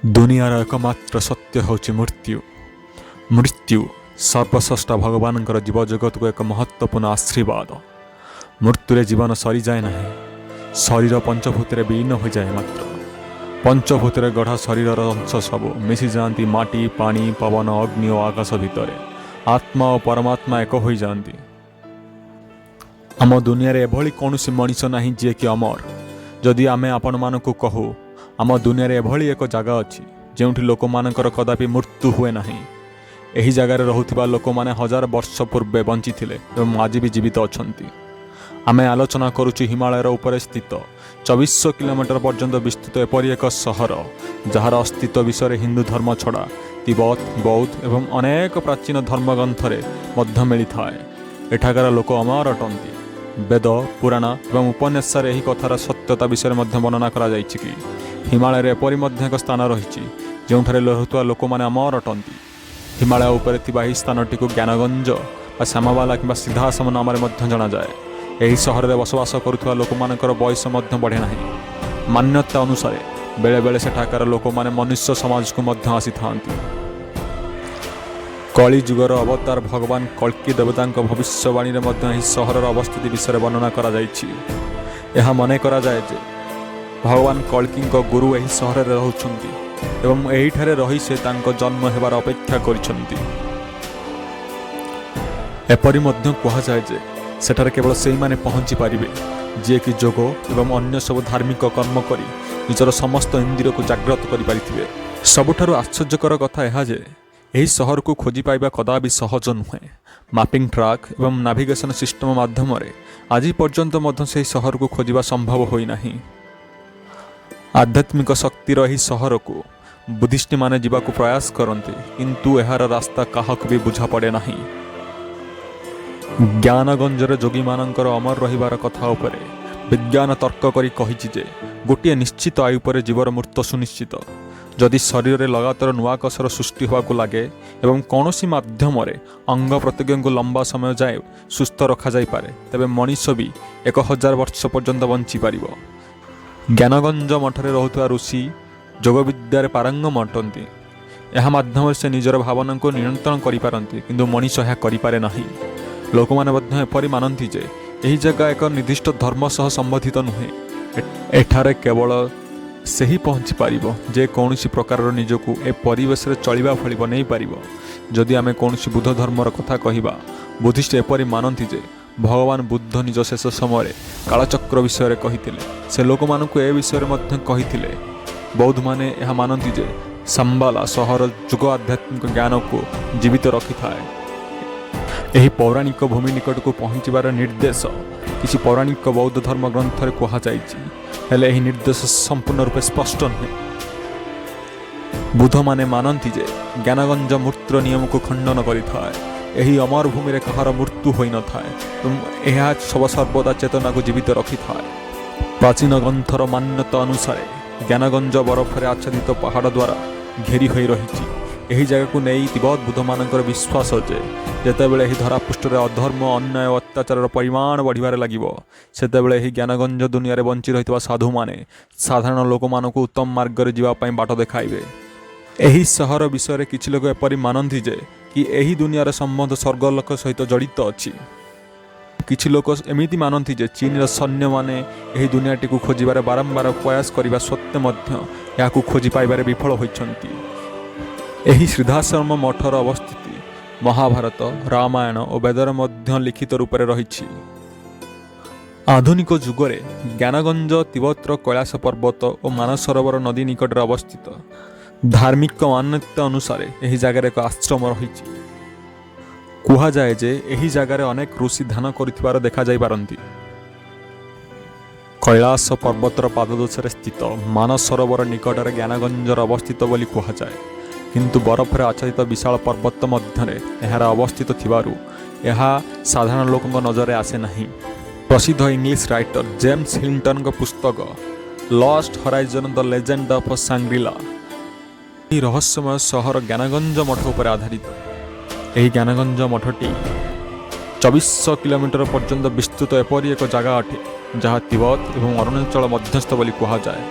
ଦୁନିଆର ଏକମାତ୍ର ସତ୍ୟ ହେଉଛି ମୃତ୍ୟୁ। ମୃତ୍ୟୁ ସର୍ବସ୍ରଷ୍ଟା ଭଗବାନଙ୍କର ଜୀବଜଗତକୁ ଏକ ମହତ୍ତ୍ୱପୂର୍ଣ୍ଣ ଆଶୀର୍ବାଦ। ମୃତ୍ୟୁରେ ଜୀବନ ସରିଯାଏ ନାହିଁ, ଶରୀର ପଞ୍ଚଭୂତରେ ବିଲୀନ ହୋଇଯାଏ ମାତ୍ର। ପଞ୍ଚଭୂତରେ ଗଢ଼ା ଶରୀରର ଅଂଶ ସବୁ ମିଶିଯାଆନ୍ତି ମାଟି, ପାଣି, ପବନ, ଅଗ୍ନି ଓ ଆକାଶ ଭିତରେ। ଆତ୍ମା ଓ ପରମାତ୍ମା ଏକ ହୋଇଯାଆନ୍ତି। ଆମ ଦୁନିଆରେ ଏଭଳି କୌଣସି ମଣିଷ ନାହିଁ ଯିଏକି ଅମର। ଯଦି ଆମେ ଆପଣମାନଙ୍କୁ କହୁ, ଆମ ଦୁନିଆରେ ଏଭଳି ଏକ ଜାଗା ଅଛି ଯେଉଁଠି ଲୋକମାନଙ୍କର କଦାପି ମୃତ୍ୟୁ ହୁଏ ନାହିଁ, ଏହି ଜାଗାରେ ରହୁଥିବା ଲୋକମାନେ ହଜାର ବର୍ଷ ପୂର୍ବେ ବଞ୍ଚିଥିଲେ ଏବଂ ଆଜି ବି ଜୀବିତ ଅଛନ୍ତି। ଆମେ ଆଲୋଚନା କରୁଛୁ ହିମାଳୟର ଉପରେ ସ୍ଥିତ 2400 କିଲୋମିଟର ପର୍ଯ୍ୟନ୍ତ ବିସ୍ତୃତ ଏପରି ଏକ ସହର, ଯାହାର ଅସ୍ତିତ୍ୱ ବିଷୟରେ ହିନ୍ଦୁ ଧର୍ମ ଛଡ଼ା ତିବ୍ବତ, ବୌଦ୍ଧ ଏବଂ ଅନେକ ପ୍ରାଚୀନ ଧର୍ମଗ୍ରନ୍ଥରେ ମଧ୍ୟ ମିଳିଥାଏ। ଏଠାକାର ଲୋକ ଅମର ଅଟନ୍ତି। ବେଦ, ପୁରାଣ ଏବଂ ଉପନ୍ୟାସରେ ଏହି କଥାର ସତ୍ୟତା ବିଷୟରେ ମଧ୍ୟ ବର୍ଣ୍ଣନା କରାଯାଇଛି କି ହିମାଳୟରେ ଏପରି ମଧ୍ୟ ଏକ ସ୍ଥାନ ରହିଛି, ଯେଉଁଠାରେ ରହୁଥିବା ଲୋକମାନେ ଅମର ଅଟନ୍ତି। ହିମାଳୟ ଉପରେ ଥିବା ଏହି ସ୍ଥାନଟିକୁ ଜ୍ଞାନଗଞ୍ଜ ବା ଶ୍ୟାମବାଲା କିମ୍ବା ସିଦ୍ଧାଶ୍ରମ ନାମରେ ମଧ୍ୟ ଜଣାଯାଏ। ଏହି ସହରରେ ବସବାସ କରୁଥିବା ଲୋକମାନଙ୍କର ବୟସ ମଧ୍ୟ ବଢ଼େ ନାହିଁ। ମାନ୍ୟତା ଅନୁସାରେ ବେଳେବେଳେ ସେଠାକାର ଲୋକମାନେ ମନୁଷ୍ୟ ସମାଜକୁ ମଧ୍ୟ ଆସିଥାନ୍ତି। କଳିଯୁଗର ଅବତାର ଭଗବାନ କଳ୍କୀ ଦେବତାଙ୍କ ଭବିଷ୍ୟବାଣୀରେ ମଧ୍ୟ ଏହି ସହରର ଅବସ୍ଥିତି ବିଷୟରେ ବର୍ଣ୍ଣନା କରାଯାଇଛି। ଏହା ମନେ କରାଯାଏ ଯେ ଭଗବାନ କଳ୍କୀଙ୍କ ଗୁରୁ ଏହି ସହରରେ ରହୁଛନ୍ତି ଏବଂ ଏହିଠାରେ ରହି ସେ ତାଙ୍କ ଜନ୍ମ ହେବାର ଅପେକ୍ଷା କରିଛନ୍ତି। ଏପରି ମଧ୍ୟ କୁହାଯାଏ ଯେ ସେଠାରେ କେବଳ ସେଇମାନେ ପହଞ୍ଚି ପାରିବେ, ଯିଏକି ଯୋଗ ଏବଂ ଅନ୍ୟ ସବୁ ଧାର୍ମିକ କର୍ମ କରି ନିଜର ସମସ୍ତ ଇନ୍ଦ୍ରିୟକୁ ଜାଗ୍ରତ କରିପାରିଥିବେ। ସବୁଠାରୁ ଆଶ୍ଚର୍ଯ୍ୟକର କଥା ଏହା ଯେ ଏହି ସହରକୁ ଖୋଜି ପାଇବା କଦାପି ସହଜ ନୁହେଁ। ମାପିଂ ଟ୍ରାକ୍ ଏବଂ ନାଭିଗେସନ ସିଷ୍ଟମ ମାଧ୍ୟମରେ ଆଜି ପର୍ଯ୍ୟନ୍ତ ମଧ୍ୟ ସେହି ସହରକୁ ଖୋଜିବା ସମ୍ଭବ ହୋଇନାହିଁ। ଆଧ୍ୟାତ୍ମିକ ଶକ୍ତିର ଏହି ସହରକୁ ବୁଦ୍ଧିଷ୍ଟମାନେ ଯିବାକୁ ପ୍ରୟାସ କରନ୍ତି, କିନ୍ତୁ ଏହାର ରାସ୍ତା କାହାକୁ ବି ବୁଝାପଡ଼େ ନାହିଁ। ଜ୍ଞାନଗଞ୍ଜରେ ଯୋଗୀମାନଙ୍କର ଅମର ରହିବାର କଥା ଉପରେ ବିଜ୍ଞାନ ତର୍କ କରି କହିଛି ଯେ ଗୋଟିଏ ନିଶ୍ଚିତ ଆୟୁ ପରେ ଜୀବର ମୃତ୍ୟୁ ସୁନିଶ୍ଚିତ। ଯଦି ଶରୀରରେ ଲଗାତାର ନୂଆ କୋଷର ସୃଷ୍ଟି ହେବାକୁ ଲାଗେ ଏବଂ କୌଣସି ମାଧ୍ୟମରେ ଅଙ୍ଗ ପ୍ରତ୍ୟଙ୍ଗକୁ ଲମ୍ବା ସମୟ ଯାଏ ସୁସ୍ଥ ରଖାଯାଇପାରେ, ତେବେ ମଣିଷ ବି 1000 ବର୍ଷ ପର୍ଯ୍ୟନ୍ତ ବଞ୍ଚିପାରିବ। ଜ୍ଞାନଗଞ୍ଜ ମଠରେ ରହୁଥିବା ଋଷି ଯୋଗବିଦ୍ୟାରେ ପାରଙ୍ଗମ ଅଟନ୍ତି। ଏହା ମାଧ୍ୟମରେ ସେ ନିଜର ଭାବନାକୁ ନିୟନ୍ତ୍ରଣ କରିପାରନ୍ତି, କିନ୍ତୁ ମଣିଷ ଏହା କରିପାରେ ନାହିଁ। ଲୋକମାନେ ମଧ୍ୟ ଏପରି ମାନନ୍ତି ଯେ ଏହି ଜାଗା ଏକ ନିର୍ଦ୍ଦିଷ୍ଟ ଧର୍ମ ସହ ସମ୍ବନ୍ଧିତ ନୁହେଁ। ଏଠାରେ କେବଳ ସେହି ପହଞ୍ଚି ପାରିବ ଯେ କୌଣସି ପ୍ରକାରର ନିଜକୁ ଏ ପରିବେଶରେ ଚଳିବା ଭଳି ବନେଇ ପାରିବ। ଯଦି ଆମେ କୌଣସି ବୁଦ୍ଧ ଧର୍ମର କଥା କହିବା, ବୁଦ୍ଧିଷ୍ଟ ଏପରି ମାନନ୍ତି ଯେ ଭଗବାନ ବୁଦ୍ଧ ନିଜ ଶେଷ ସମୟରେ କାଳଚକ୍ର ବିଷୟରେ କହିଥିଲେ। ସେ ଲୋକମାନଙ୍କୁ ଏ ବିଷୟରେ ମଧ୍ୟ କହିଥିଲେ। ବୌଦ୍ଧମାନେ ଏହା ମାନନ୍ତି ଯେ ସାମ୍ବାଲା ସହର ଯୁଗ ଆଧ୍ୟାତ୍ମିକ ଜ୍ଞାନକୁ ଜୀବିତ ରଖିଥାଏ। ଏହି ପୌରାଣିକ ଭୂମି ନିକଟକୁ ପହଞ୍ଚିବାର ନିର୍ଦ୍ଦେଶ କିଛି ପୌରାଣିକ ବୌଦ୍ଧ ଧର୍ମ ଗ୍ରନ୍ଥରେ କୁହାଯାଇଛି, ହେଲେ ଏହି ନିର୍ଦ୍ଦେଶ ସମ୍ପୂର୍ଣ୍ଣ ରୂପେ ସ୍ପଷ୍ଟ ନୁହେଁ। ବୁଦ୍ଧମାନେ ମାନନ୍ତି ଯେ ଜ୍ଞାନଗଞ୍ଜ ମୃତ୍ୟୁର ନିୟମକୁ ଖଣ୍ଡନ କରିଥାଏ। ଏହି ଅମର ଭୂମିରେ କାହାର ମୃତ୍ୟୁ ହୋଇନଥାଏ ଏବଂ ଏହା ସର୍ବଦା ଚେତନାକୁ ଜୀବିତ ରଖିଥାଏ। ପ୍ରାଚୀନ ଗ୍ରନ୍ଥର ମାନ୍ୟତା ଅନୁସାରେ ଜ୍ଞାନଗଞ୍ଜ ବରଫରେ ଆଚ୍ଛାଦିତ ପାହାଡ଼ ଦ୍ୱାରା ଘେରି ହୋଇ ରହିଛି। ଏହି ଜାଗାକୁ ନେଇ ତିବ୍ବତ ବୁଦ୍ଧମାନଙ୍କର ବିଶ୍ୱାସ ଯେ ଯେତେବେଳେ ଏହି ଧରାପୃଷ୍ଠରେ ଅଧର୍ମ, ଅନ୍ୟାୟ ଓ ଅତ୍ୟାଚାରର ପରିମାଣ ବଢ଼ିବାରେ ଲାଗିବ, ସେତେବେଳେ ଏହି ଜ୍ଞାନଗଞ୍ଜ ଦୁନିଆରେ ବଞ୍ଚି ରହିଥିବା ସାଧୁମାନେ ସାଧାରଣ ଲୋକମାନଙ୍କୁ ଉତ୍ତମ ମାର୍ଗରେ ଯିବା ପାଇଁ ବାଟ ଦେଖାଇବେ। ଏହି ସହର ବିଷୟରେ କିଛି ଲୋକ ଏପରି ମାନନ୍ତି ଯେ କି ଏହି ଦୁନିଆର ସମ୍ବନ୍ଧ ସ୍ୱର୍ଗଲୋକ ସହିତ ଜଡ଼ିତ ଅଛି। କିଛି ଲୋକ ଏମିତି ମାନନ୍ତି ଯେ ଚୀନର ସୈନ୍ୟମାନେ ଏହି ଦୁନିଆଟିକୁ ଖୋଜିବାରେ ବାରମ୍ବାର ପ୍ରୟାସ କରିବା ସତ୍ତ୍ୱେ ମଧ୍ୟ ଏହାକୁ ଖୋଜି ପାଇବାରେ ବିଫଳ ହୋଇଛନ୍ତି। ଏହି ସିଦ୍ଧାଶ୍ରମ ମଠର ଅବସ୍ଥିତି ମହାଭାରତ, ରାମାୟଣ ଓ ବେଦରେ ମଧ୍ୟ ଲିଖିତ ରୂପରେ ରହିଛି। ଆଧୁନିକ ଯୁଗରେ ଜ୍ଞାନଗଞ୍ଜ ତିବ୍ବତର କୈଳାସ ପର୍ବତ ଓ ମାନସରୋବର ନଦୀ ନିକଟରେ ଅବସ୍ଥିତ। ଧାର୍ମିକ ମାନ୍ୟତା ଅନୁସାରେ ଏହି ଜାଗାରେ ଏକ ଆଶ୍ରମ ରହିଛି। କୁହାଯାଏ ଯେ ଏହି ଜାଗାରେ ଅନେକ ଋଷି ଧ୍ୟାନ କରୁଥିବାର ଦେଖାଯାଇପାରନ୍ତି। କୈଳାସ ପର୍ବତର ପାଦଦେଶରେ ସ୍ଥିତ ମାନସରୋବର ନିକଟରେ ଜ୍ଞାନଗଞ୍ଜର ଅବସ୍ଥିତ ବୋଲି କୁହାଯାଏ, କିନ୍ତୁ ବରଫରେ ଆଚ୍ଛାଦିତ ବିଶାଳ ପର୍ବତ ମଧ୍ୟରେ ଏହାର ଅବସ୍ଥିତ ଥିବାରୁ ଏହା ସାଧାରଣ ଲୋକଙ୍କ ନଜରରେ ଆସେ ନାହିଁ। ପ୍ରସିଦ୍ଧ ଇଂଲିଶ ରାଇଟର ଜେମ୍ସ ହିଲ୍ଟନଙ୍କ ପୁସ୍ତକ Lost Horizon: The Legend of Shangri-La ଏହି ରହସ୍ୟମୟ ସହର ଜ୍ଞାନଗଞ୍ଜ ମଠ ଉପରେ ଆଧାରିତ। ଏହି ଜ୍ଞାନଗଞ୍ଜ ମଠଟି 2400 କିଲୋମିଟର ପର୍ଯ୍ୟନ୍ତ ବିସ୍ତୃତ ଏପରି ଏକ ଜାଗା ଅଟେ, ଯାହା ତିବ୍ବତ ଏବଂ ଅରୁଣାଚଳ ମଧ୍ୟସ୍ଥ ବୋଲି କୁହାଯାଏ,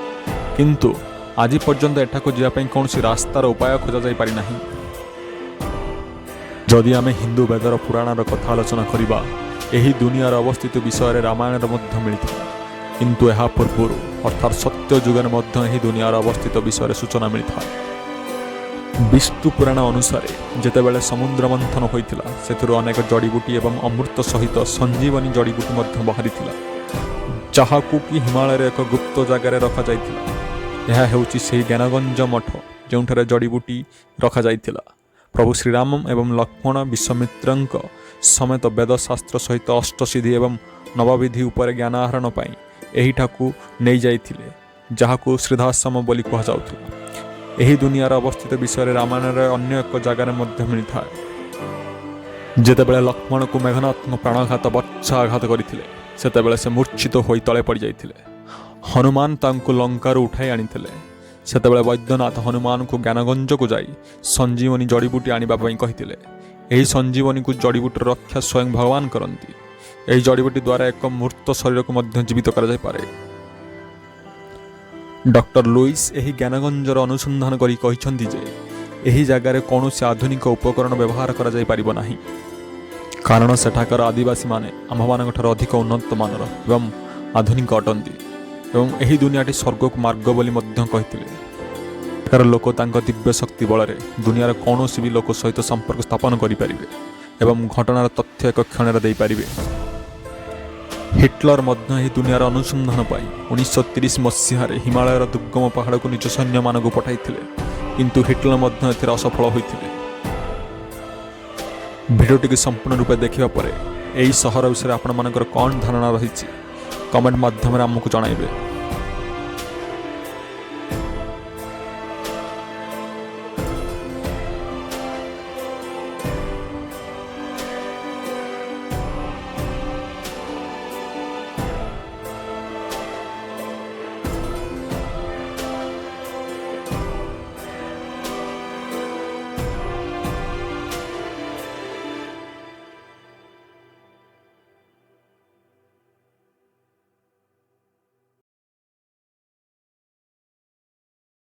କିନ୍ତୁ ଆଜି ପର୍ଯ୍ୟନ୍ତ ଏଠାକୁ ଯିବା ପାଇଁ କୌଣସି ରାସ୍ତାର ଉପାୟ ଖୋଜାଯାଇପାରିନାହିଁ। ଯଦି ଆମେ ହିନ୍ଦୁ ବେଦର ପୁରାଣର କଥା ଆଲୋଚନା କରିବା, ଏହି ଦୁନିଆର ଅବସ୍ଥିତି ବିଷୟରେ ରାମାୟଣରେ ମଧ୍ୟ ମିଳିଥାଏ। କିନ୍ତୁ ଏହା ପୂର୍ବରୁ ଅର୍ଥାତ୍ ସତ୍ୟ ଯୁଗରେ ମଧ୍ୟ ଏହି ଦୁନିଆର ଅବସ୍ଥିତ ବିଷୟରେ ସୂଚନା ମିଳିଥାଏ। ବିଷ୍ଣୁ ପୁରାଣ ଅନୁସାରେ, ଯେତେବେଳେ ସମୁଦ୍ର ମନ୍ଥନ ହୋଇଥିଲା, ସେଥିରୁ ଅନେକ ଜଡ଼ିବୁଟି ଏବଂ ଅମୃତ ସହିତ ସଞ୍ଜୀବନୀ ଜଡ଼ିବୁଟି ମଧ୍ୟ ବାହାରିଥିଲା, ଯାହାକୁ କି ହିମାଳୟରେ ଏକ ଗୁପ୍ତ ଜାଗାରେ ରଖାଯାଇଥିଲା। ଏହା ହେଉଛି ସେହି ଜ୍ଞାନଗଞ୍ଜ ମଠ, ଯେଉଁଠାରେ ଜଡ଼ିବୁଟି ରଖାଯାଇଥିଲା। ପ୍ରଭୁ ଶ୍ରୀରାମ ଏବଂ ଲକ୍ଷ୍ମଣ ବିଶ୍ୱାମିତ୍ରଙ୍କ ସମେତ ବେଦଶାସ୍ତ୍ର ସହିତ ଅଷ୍ଟସିଦ୍ଧି ଏବଂ ନବବିଧି ଉପରେ ଜ୍ଞାନ ଆହରଣ ପାଇଁ ଏହିଠାକୁ ନେଇଯାଇଥିଲେ, ଯାହାକୁ ସିଦ୍ଧାଶ୍ରମ ବୋଲି କୁହାଯାଉଥିଲା। ଏହି ଦୁନିଆର ଅବସ୍ଥିତ ବିଷୟରେ ରାମାୟଣରେ ଅନ୍ୟ ଏକ ଜାଗାରେ ମଧ୍ୟ ମିଳିଥାଏ। ଯେତେବେଳେ ଲକ୍ଷ୍ମଣକୁ ମେଘନାଥଙ୍କ ପ୍ରାଣଘାତୀ ବର୍ଚ୍ଛା ଆଘାତ କରିଥିଲେ, ସେତେବେଳେ ସେ ମୂର୍ଚ୍ଛିତ ହୋଇ ତଳେ ପଡ଼ିଯାଇଥିଲେ। ହନୁମାନ ତାଙ୍କୁ ଲଙ୍କାରୁ ଉଠାଇ ଆଣିଥିଲେ। ସେତେବେଳେ ବୈଦ୍ୟନାଥ ହନୁମାନଙ୍କୁ ଜ୍ଞାନଗଞ୍ଜକୁ ଯାଇ ସଞ୍ଜୀବନୀ ଜଡ଼ିବୁଟି ଆଣିବା ପାଇଁ କହିଥିଲେ। ଏହି ସଞ୍ଜୀବନୀକୁ ଜଡ଼ିବୁଟିର ରକ୍ଷା ସ୍ୱୟଂ ଭଗବାନ କରନ୍ତି। ଏହି ଜଡ଼ିବୁଟି ଦ୍ୱାରା ଏକ ମୃତ ଶରୀରକୁ ମଧ୍ୟ ଜୀବିତ କରାଯାଇପାରେ। ଡକ୍ଟର ଲୁଇସ୍ ଏହି ଜ୍ଞାନଗଞ୍ଜର ଅନୁସନ୍ଧାନ କରି କହିଛନ୍ତି ଯେ ଏହି ଜାଗାରେ କୌଣସି ଆଧୁନିକ ଉପକରଣ ବ୍ୟବହାର କରାଯାଇପାରିବ ନାହିଁ, କାରଣ ସେଠାକାର ଆଦିବାସୀମାନେ ଆମ୍ଭମାନଙ୍କଠାରୁ ଅଧିକ ଉନ୍ନତ ମାନର ଏବଂ ଆଧୁନିକ ଅଟନ୍ତି ଏବଂ ଏହି ଦୁନିଆଟି ସ୍ୱର୍ଗକୁ ମାର୍ଗ ବୋଲି ମଧ୍ୟ କହିଥିଲେ। ଏଠାକାର ଲୋକ ତାଙ୍କ ଦିବ୍ୟ ଶକ୍ତି ବଳରେ ଦୁନିଆର କୌଣସି ବି ଲୋକ ସହିତ ସମ୍ପର୍କ ସ୍ଥାପନ କରିପାରିବେ ଏବଂ ଘଟଣାର ତଥ୍ୟ ଏକ କ୍ଷଣରେ ଦେଇପାରିବେ। ହିଟଲର ମଧ୍ୟ ଏହି ଦୁନିଆର ଅନୁସନ୍ଧାନ ପାଇଁ 1930 ମସିହାରେ ହିମାଳୟର ଦୁର୍ଗମ ପାହାଡ଼କୁ ନିଜ ସୈନ୍ୟମାନଙ୍କୁ ପଠାଇଥିଲେ। କିନ୍ତୁ ହିଟଲର ମଧ୍ୟ ଏଥିରେ ଅସଫଳ ହୋଇଥିଲେ। ଭିଡ଼ିଓଟିକୁ ସମ୍ପୂର୍ଣ୍ଣ ରୂପେ ଦେଖିବା ପରେ ଏହି ସହର ବିଷୟରେ ଆପଣମାନଙ୍କର କ'ଣ ଧାରଣା ରହିଛି, କମେଣ୍ଟ ମାଧ୍ୟମରେ ଆମକୁ ଜଣାଇବେ।